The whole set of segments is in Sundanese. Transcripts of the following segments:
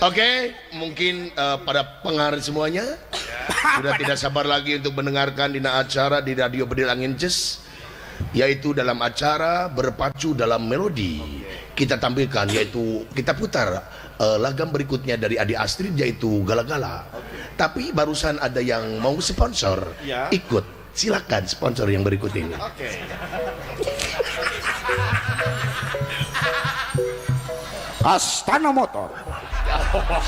Oke, mungkin pada pengaruh semuanya sudah tidak sabar lagi untuk mendengarkan dina acara di Radio Bedil Angin Ces, yaitu dalam acara berpacu dalam melodi. Kita tampilkan, yaitu kita putar lagam berikutnya dari Adi Astrid, yaitu Gala-Gala. Tapi barusan ada yang mau sponsor, Ya. Ikut. Silakan sponsor yang berikut ini. Oke. Astana Motor,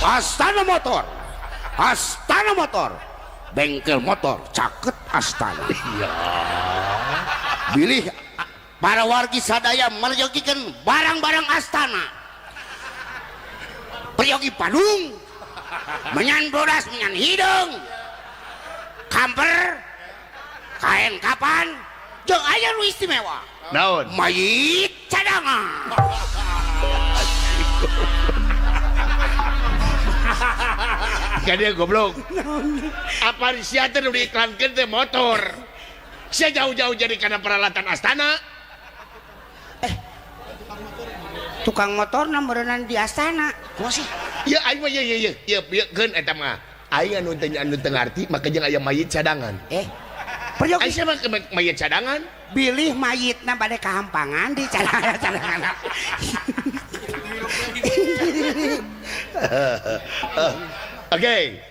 Astana Motor, Astana Motor, bengkel motor caket Astana. Iya. Bilih para wargi sadaya meryogikan barang-barang Astana. Peryogi padung, menyan bodas, menyan hidung, kamper, kain kapan, jeung aya nu istimewa. Naon? Mayit cadangan. Kan dia goblok. Apa sia teh nu diiklankeun teh motor. Sia jauh-jauh jadi karena peralatan Astana. Tukang motor na meureunnan di Astana. Kumaha sih? Ya aing mah ye ye ye ye ye keun eta mah. Aing anu teu anu teu ngarti maka jeung aya mayit cadangan. Peryogi Aing sia mah mayit cadangan. Bilih mayitna bade kahampangan di cadangan-cadangan. Oke,